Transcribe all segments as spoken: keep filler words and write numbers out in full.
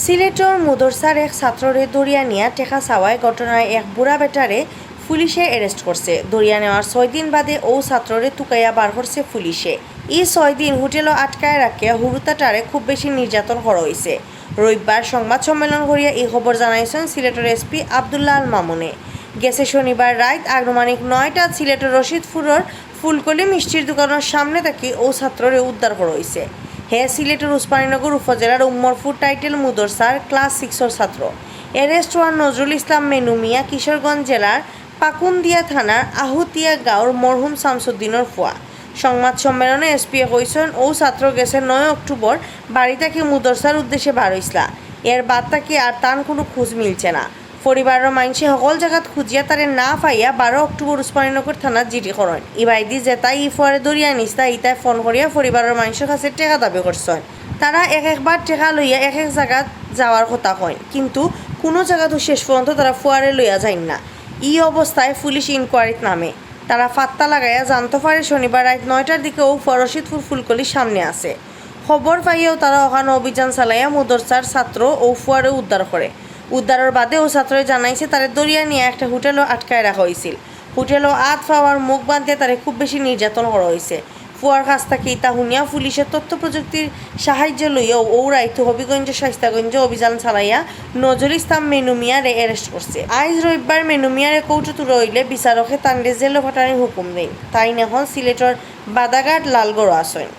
সিলেটর মুদরসার এক ছাত্ররে ধরিয়া নিয়া টেকা চাওয়ায় ঘটনায় এক বুড়া বেটারে পুলিশে অ্যারেস্ট করছে। ধরিয়া নেওয়ার ছয় দিন বাদে অউ ছাত্ররে তুকাইয়া বার করছে পুলিশে। ই ছয় দিন হোটেলো আটকায় রাখিয়া হুরুতাটারে খুব বেশি নির্যাতন করা অইছে। রবিবার সংবাদ সম্মেলন করিয়া ই খবর জানাইছইন সিলেটর এসপি আব্দুল্লাহ আল মামুনে। গেছে শনিবার রাইত আনুমানিক নয়টাত সিলেটর রশিদপুরর ফুলকলি মিষ্টির দোকানর সামনে থাকি অউ ছাত্ররে উদ্ধার করা অইছে। হে সিলেটর উসমানীনগর উপজেলার উম্মরপুর টাইটেল মুদরসার ক্লাস সিক্সর ছাত্র। অ্যারেস্ট অওয়া নজরুল ইসলাম মেনু মিয়া কিশোরগঞ্জ জেলার পাকুন্দিয়া থানার আহুতিয়া গাঁওর মরহুম শামসুদ্দিনর ফুয়া। সংবাদ সম্মেলনে এসপিয়ে কইছইন, অউ ছাত্র গেছে নয় অক্টোবর বাড়ি থাকি মুদরসার উদ্দেশ্যে বার অইছলা। এর বাদ থাকি আর তান কুনু খোঁজ মিলছে না। পরিবারর মাইনষে হকল জাগাত খুঁজিয়া তারে না পাইয়া বারো অক্টোবর উসমানীনগর থানাত জিডি করইন। ইবায়দি যেতায় ই ফুয়ারে ধরিয়া নিছলা, ইতায় ফোন করিয়া পরিবারর মাইনষর কাছে টেকা দাবি করছইন। তারা এক একবার টেকা লইয়া এক এক জাগাত যাওয়ার কথা কইন, কিন্তু কুনু জাগাত শেষ পর্যন্ত তারা ফুয়ারে লইয়া যাইন না। ই অবস্থায় পুলিশ ইনকোয়ারিত নামে। তারা পাত্তা লাগাইয়া জানতো পারে শনিবার রাইত নয়টার দিকে অউ ফুয়া রশিদপুর ফুলকলির সামনে আছে। খবর পাইয়াউ তারা অখানো অভিযান চালাইয়া মুদরসার ছাত্র অউ ফুয়ারে উদ্ধার করে। উদ্ধারর বাদে অউ ছাত্রয় জানাইছে তারে ধরিয়া নিয়া একটা হোটেলো আটকায় রাখা অইছিল। হোটেলো আত পাও আর মুখ বান্ধিয়া তারে খুব বেশি নির্যাতন করা অইছে। ফুয়ার কাছ থাকি ইতা হুনিয়া পুলিশে তথ্য প্রযুক্তির সাহায্য লইয়াউ অউ রাইতো হবিগঞ্জ, শাইস্তাগঞ্জ অভিযান চালাইয়া নজরুল ইসলাম মেনু মিয়ারে অ্যারেস্ট করছে। আইজ রবিবার মেনু মিয়ারে কোর্টো তুলা অইলে বিচারকে তানরে জেলো পাঠানির হুকুম দেইন। তাইন অখন সিলেটর বাদাঘাট লালগড়ো আছইন।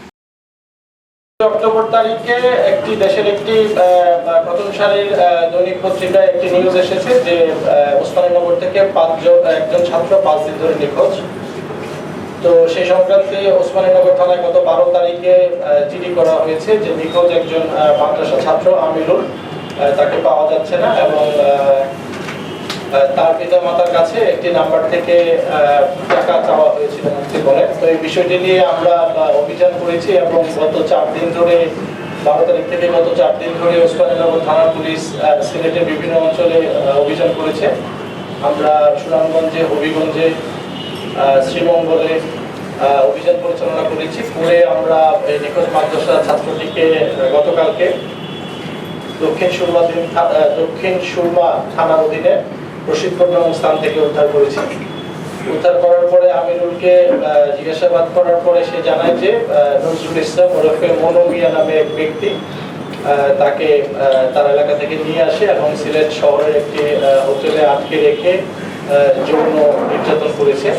অক্টোবর তারিখে একটি দেশের একটি আহ, প্রথম সারির আহ, দৈনিক পত্রিকায় একটি নিউজ এসেছে যে আহ, উসমানীনগর থেকে পাঁচজন, একজন ছাত্র পাঁচ দিন ধরে নিখোঁজ। তো সেই সংক্রান্তে উসমানীনগর থানায় গত বারো তারিখে আহ, জিডি করা হয়েছে যে নিখোঁজ একজন আহ, মাদ্রাসা ছাত্র আমিরুল, আহ, তাকে পাওয়া যাচ্ছে না এবং আহ, আহ, তার পিতামাতার কাছে একটি নাম্বার থেকে আহ, টাকা চাওয়া হয়েছিল মুক্তিপণের। তো এই বিষয়টি নিয়ে আমরা আহ, অভিযান করেছি এবং গত চার দিন ধরে, বারো তারিখ থেকে গত চার দিন ধরে উসমানীনগর থানার পুলিশ আহ, সিলেটের বিভিন্ন অঞ্চলে আহ, অভিযান করেছে। আমরা সুনামগঞ্জে, হবিগঞ্জে, আহ, শ্রীমঙ্গলে আহ, অভিযান পরিচালনা করেছি। পরে আমরা এই নিখোঁজ মাদ্রাসা ছাত্রটিকে আহ, গতকালকে দক্ষিণ সুরমা দিন থা-, আহ, দক্ষিণ সুরমা থানার অধীনে রশিদপুর নামক স্থান থেকে উদ্ধার করেছি। উদ্ধার করার পরে আমিরুলকে আহ, জিজ্ঞাসাবাদ করার পরে সে জানায় যে আহ, নজরুল ইসলাম ওরফে মনু মিয়া নামে এক ব্যক্তি আহ, তাকে আহ, তার এলাকা থেকে নিয়ে আসে এবং সিলেট শহরের একটি আহ, হোটেলে আটকে রেখে আহ, যৌন নির্যাতন করেছে।